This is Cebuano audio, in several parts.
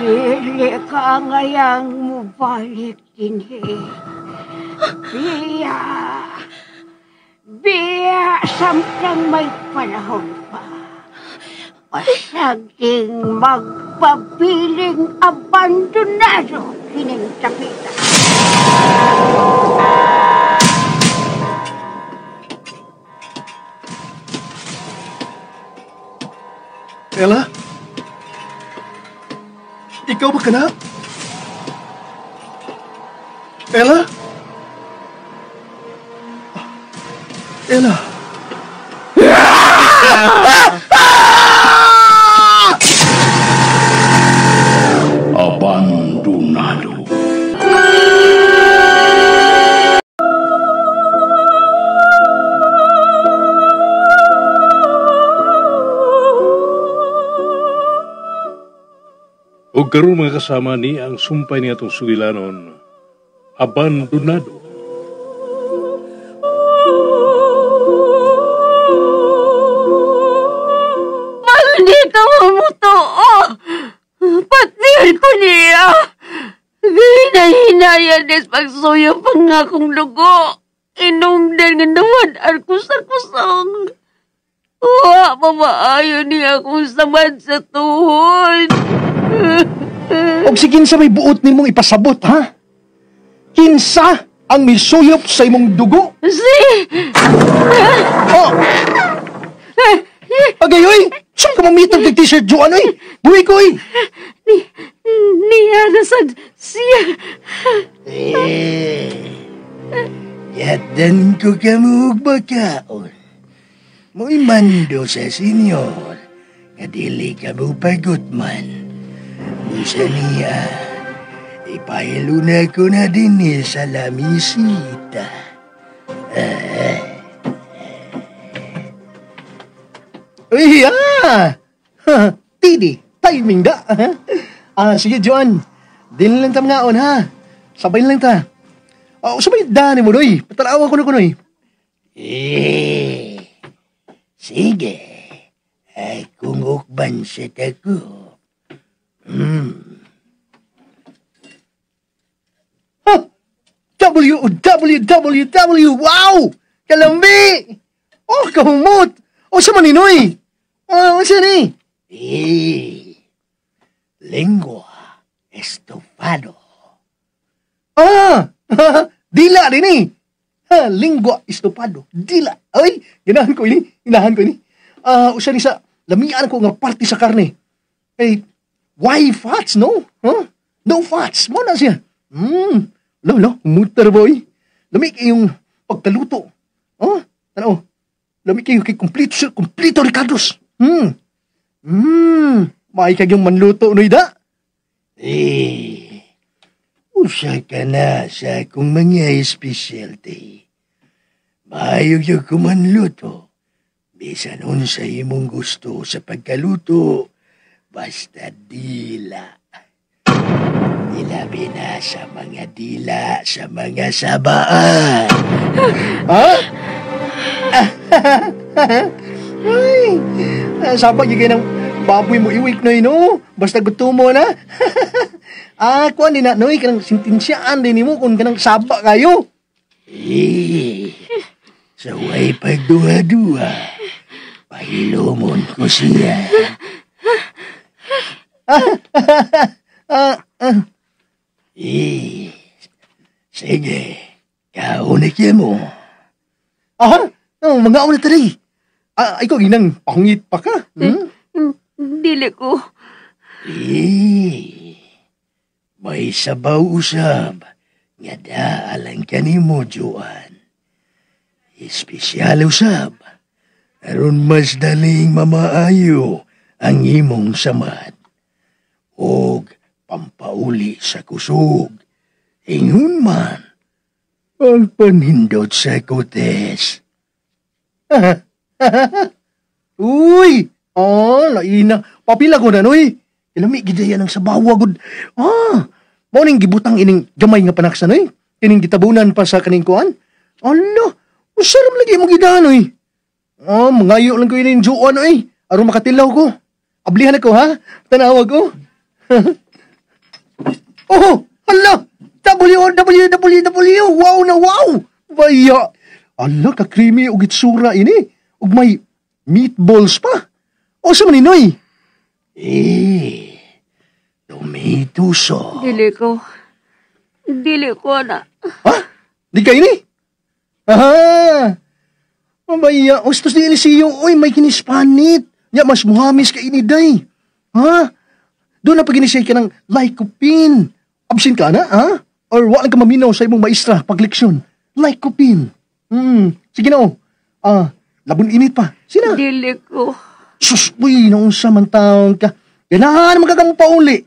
Dili ka ngayang mubalik dinhi. Biya. Biya samtang may panahon pa. Pasaging magpabiling abandonado kining tapita. Ella? Ikaw ba ka na? Ella? Ella? Abandonado. Og karon mga kasama ni ang sumpay ni atong sugilanon, Abandonado. Hindi ka mamutuo. Patiyon ko niya. Ginahinaya des pagsuyo pangakong dugo. Inungdan nga nawadaan ko sa kusong. Wa, mamaayo niya akong samad sa tuhod. Og si kinsa may buot nimong ipasabot, ha? Kinsa ang misuyop sa imong dugo? Si! Oh! Agay, oy! Saan ka mamitag ng t-shirt, Joan, oy? Buhi ko, oy! Niya na sad siya. Eh, yatan ko kamug bakaon. Mo'y mando sa senyor, nga dili ka mo pagot man. Busa niya, ipahilo na ko na din sa lamisita. Uy, ah! Tidi, timing da. Ah, sige, Joan. Dili lang ta mga on, ha? Sabay lang ta. Oh, sabay dani mo, doy. Patalawa ko na ko, doy. Eh, sige. Ay, kung ukban sa tako. Huh? W, W, W, W, wow! Kalami! Oh, kahumot! Oh, sa maninoy! Oh, sa ni? Eh, lengua estofado. Ah! Dila din eh! Ha, lingua estofado. Dila. Ay, ganahan ko ini. Ganahan ko ini. Ah, usa ni sa lamian ko nga parte sa karne. Eh, why fats, no? Huh? No fats. Mo na siya. Lo, lo, mutter boy. Lami kayong pagkaluto. Oh, ano? Lami kayo kay kompleto, kompleto Ricardos. May kag yung manluto, no, ida? Eh, usa ka na sa akong mga specialty. Maayo yung kumanluto. Bisan unsa imong gusto sa pagkaluto, basta dila. Ilabi na sa mga dila sa mga sabaan. Ha? Ay, sabag yung ng baboy mo iwik na no? Basta gusto mo na. Ah, kuan din na, noy, kanang sintinsyaan din mo kung kanang saba kayo. Eh, sa way pagduha-duha, pahilumon ko siya. Eh, sige, kaunik mo. Aha, oh, mga una tali. Ah, ikaw ginang pangit pa ka. Hmm? Dili ko. Eh, may sabaw usab nga daalang kanimo, Joan. Espesyal usab, aron mas daling mamaayo ang imong samad. Og pampauli sa kusog, ingon man, ang panhindot sa kutes. Uy! Oh, laina. Papila ko na, noy. Ilami, gidaya ng sabawa, gud. Ah, mao ning gibutang ining gamay nga panaksa, noy. Kining gitabunan pa sa kaning kuan. Ala, usaram lagi mo gidaan, noy. Ah, mangayo lang ko ining juan, noy. Aron makatilaw ko. Ablihan ako, ha? Tanawag ko. Oh, hala! WWWW! Wow na wow! Baya! Ala, ka-creamy og itsura ini. Ug may meatballs pa. O sa maninoy? Eh, tomato sauce. Dili ko. Dili ko na. Ha? Di ka ini? Aha! Mabaya, ustos ni Eliseo, oy, may kinispanit. Nya, mas muhamis ka ini, day. Ha? Doon na pag-inisay ka ng lycopene. Absent ka na, ha? Or wala ka maminaw sa imong maestra pag leksyon. Lycopene. Sige na, oh. Ah, labon init pa. Sina? Dili ko. Sus, uy, naunsa man taon ka. Ganahan man ka kang pauli.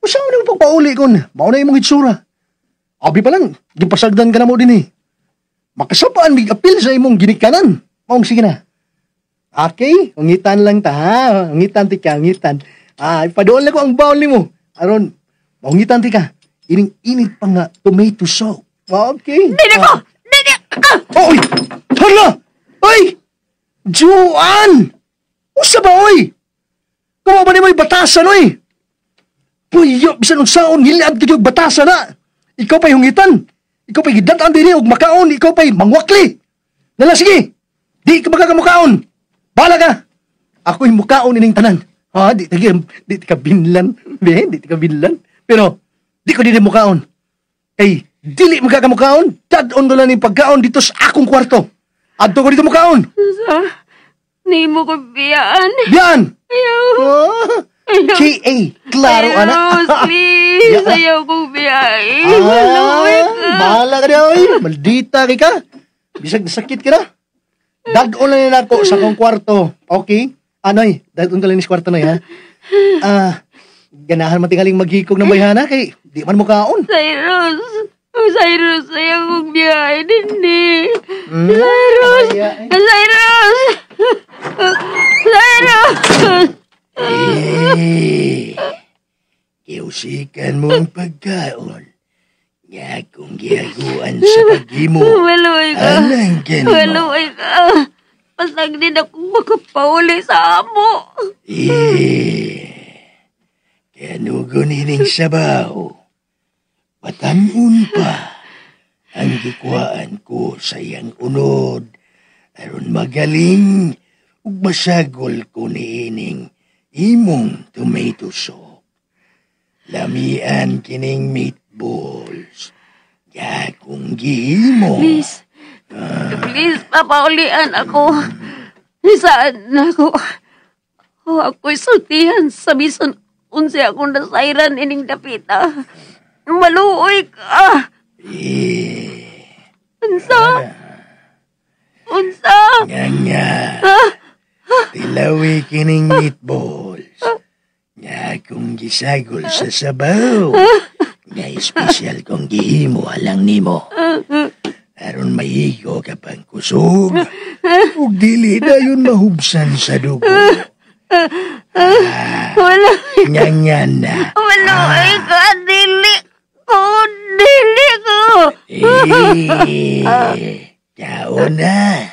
Usa man yung pagpauli kon. Mao na imong itsura. Abi pa lang, gipasagdan ka na mo din eh. Makasapaan, mig apil sa imong ginikanan. Maong sige na. Okay, ungitan lang ta ha. Ungitan ti ka, ungitan. Ah, ipadool na ko ang baon nimo. Aron, maungitan ti ka. Ining init pa nga tomato soup. Okay. Dili ko! Dili! Ah! Oy! Hala! Oy! Juan! Usa ba, oy? Kuha ba ni mo'y batasan, oy? Puyo, bisan unsaon, ngiliad ka yung batasan na. Ikaw pa'y hungitan. Ikaw pa'y gidataan din og makaon. Ikaw pa'y mangwakli. Nala, sige. Di ka magkakamukaon. Bala ka. Ako'y mukaon ining tanan. Ha, di ka binlan. Be, di ka binlan. Pero, di ko din mukaon. Kay, dili magkakamukaon. Dad-on ko lang yung pagkaon dito sa akong kwarto. Adto ko dito mukaon. Sa, nimo ko biyaan. Biyan! Ayaw. Ah, K.A. Klaro, Ayaw, anak. please. Ya. Ayaw kong biyain. Maluwi ka. Bahala ka na, oy. Maldita kay ka. Bisag nasakit ka na. Dad-on lang nila ako sa akong kwarto. Okay? Anoy, dad-on ka lang ni sa kwarto na, ha? Ah, ganahan man tingaling maghikog ng bayhana kay di man mukaon. Cyrus. Oh, Cyrus, ayaw kong biyain. Hindi. Cyrus. Kaya, eh. Cyrus. Cyrus. Eh, kiusikan mo ang pagkaon. Nga kung gihaguan sa paghimo, Maluwi ka. alang ka nimo. Maluwi ka. Pasag din akong makapauli sa amo. Eh, kanugon ining sabaw. Patangon pa ang gikuhaan ko sa iyang unod. Aron magaling ug masagol ko niining imong tomato soup. Lamian kining meatballs. Nga kung gihimo. Please. Please, papaulian ako. Saan ako? Oh, ako'y sultihan sa bisan unsi akong nasairan ining dapita. Maluoy ka. Eh, Unsa? Unsa? nga nga. Tilawi kining meatballs. Nga kung gisagol sa sabaw. Nga espesyal kong gihimo alang nimo. Aron maigo ka pang kusog. Ug dili dayon mahubsan sa dugo. Wala. Nga nga na. Maluoy ka. Dili ko. Dili ko. Eh, kaon na.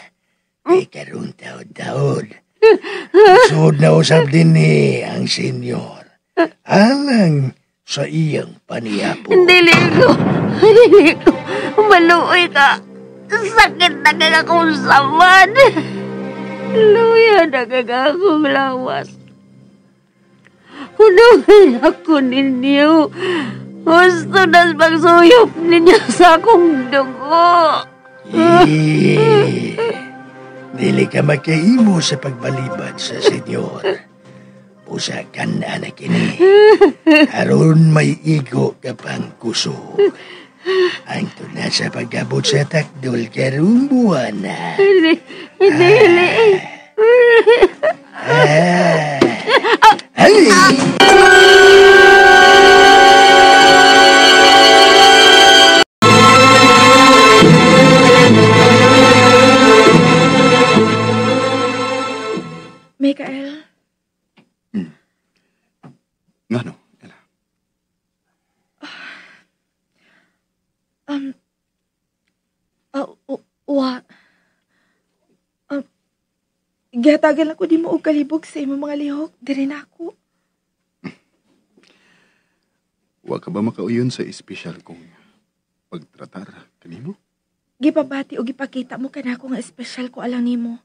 Eh, karon taod-taod. Sud na usap din ni ang senyor. Alang sa iyang panihapon. Dili ko. Dili ko. Maluoy ka. Sakit na kag akong samad. Luya na kag akong lawas. Hunungin ako ninyo. Gusto na pagsuyop ninyo sa akong dugo. Eh, dili ka makaimo sa pagbalibad sa senyor. Pusakan na na kini. Aron may igo ka pang kusog. Ang tuna sa pag-abot sa takdol karong buwan na. Dili. Dili. Ah. Ay! Mikael, Ngano? Ella? Wa. Gihatagan lang ko di mo og kalibog sa imong mga lihok. Diri na ako. Wa ka ba makauyon sa espesyal kong pagtratar kanimo? Gipabati o gipakita mo kanako nga espesyal ko alang nimo.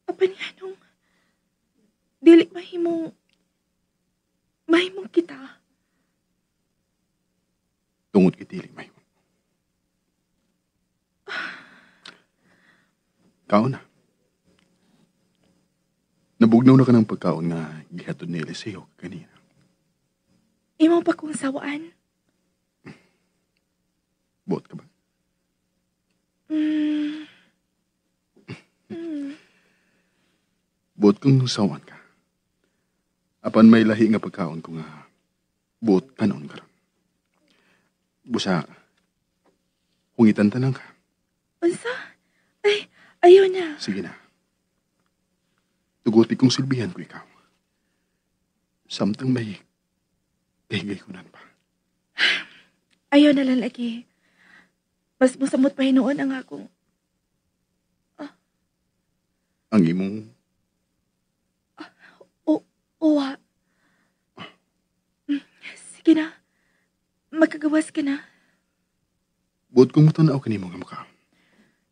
Apan nganong dili mahimong kita. Tungod kay dili mahimo. Kaon na. Nabugnaw na ka ng pagkaon nga gihatod ni Eliseo kanina. Imo pa kong sawaan. Buot ka ba? Buot kong sawaan ka. Apan may lahi nga pagkaon ko nga buot kanon karon. Busa, hungitan tanang ka. Unsa? Ay, ayaw na. Sige na. Tuguti kong silbihan ko ikaw. Samtang may kahigay ko nan pa. Ayaw na lang lagi. Mas musamot pa hinuon ang akong... Ang imong... Uwa. Sige na. Magkagawas ka na. Buot kong mutanaw kanimo nga mukha.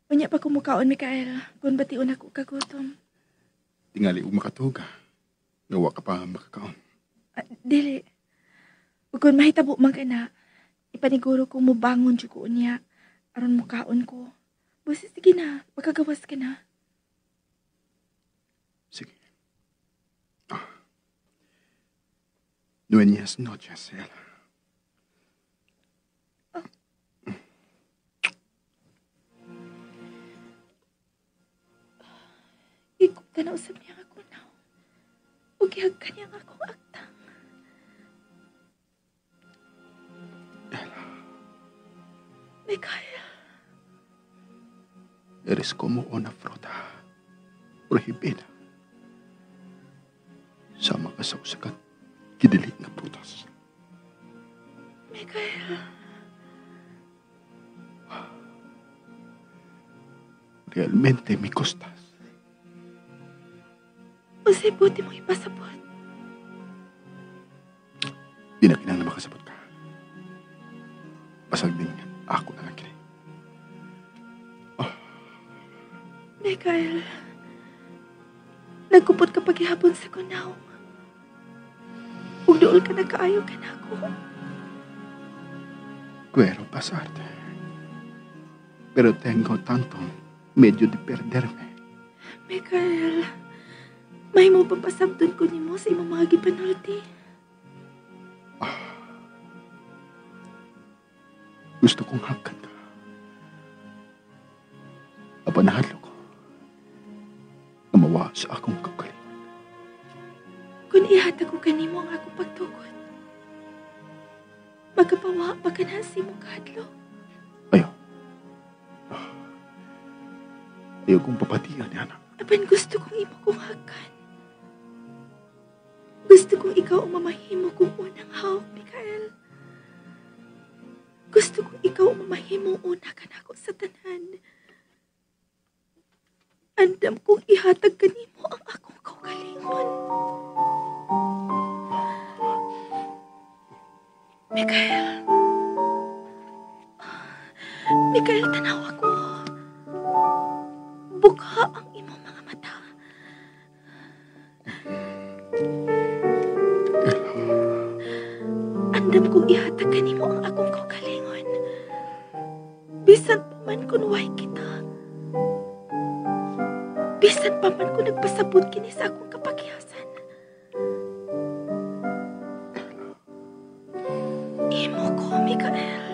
Unya pa kumukaon, Mikael. Kung bation ako kagutom. Tingali og makatuog ka. Nga wa ka pa makakaon. Dili. Ug kung mahitabo man ka na, ipaniguro ko mubangon jud ko unya. Aron mukaon ko. Busi, sige na. Makagawas ka na. Sige. Buenas noches, Ella. Ikop ka na usap niya ako now. Ug gihagkan niya ang akong agtang. Ella. Mikael. Eres como una fruta prohibida. Sama ka sa usa ka kidili nga prutas. Mikael. Realmente me gustas. Unsay buti mong ipasabot? Di na kinahanglan makasabot ka. Basag din ako na lang kini. Mikael, nagkupot ka paghihapon sa kunaw. Ug duol ka na kaayo ka na ako. Quiero pasarte. Pero tengo tanto medio de perderme. Mikael, may mo papasabton ko nimo sa imong mga gipanulti. Gusto kong hagkan ka. Apan nahadlok ko. Namawa sa akong kaugalingon. Kung ihatag ko kanimo ang akong pagtukod, magkapawa pa ka na sa imong kahadlok. Ayaw. Ayaw kong papatian, anak. Apan gusto kong imo kong hagkan. Gusto kong ikaw ang mamahimo kong unang hawak, Mikael. Gusto kong ikaw ang mamahimo una ka nako sa tanan. Andam kong ihatag kanimo ang akong kaugalingon. Mikael. Mikael, tanaw ako. Buka ang imong mga mata. Andam kong ihatag kanimo ang akong kaugalingon. Bisan pa man kunway kita. Bisan pa man kung nagpasabot kini sa akong kapakyasan. Imo ko, Mikael.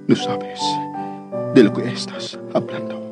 No sabes de lo que estás hablando.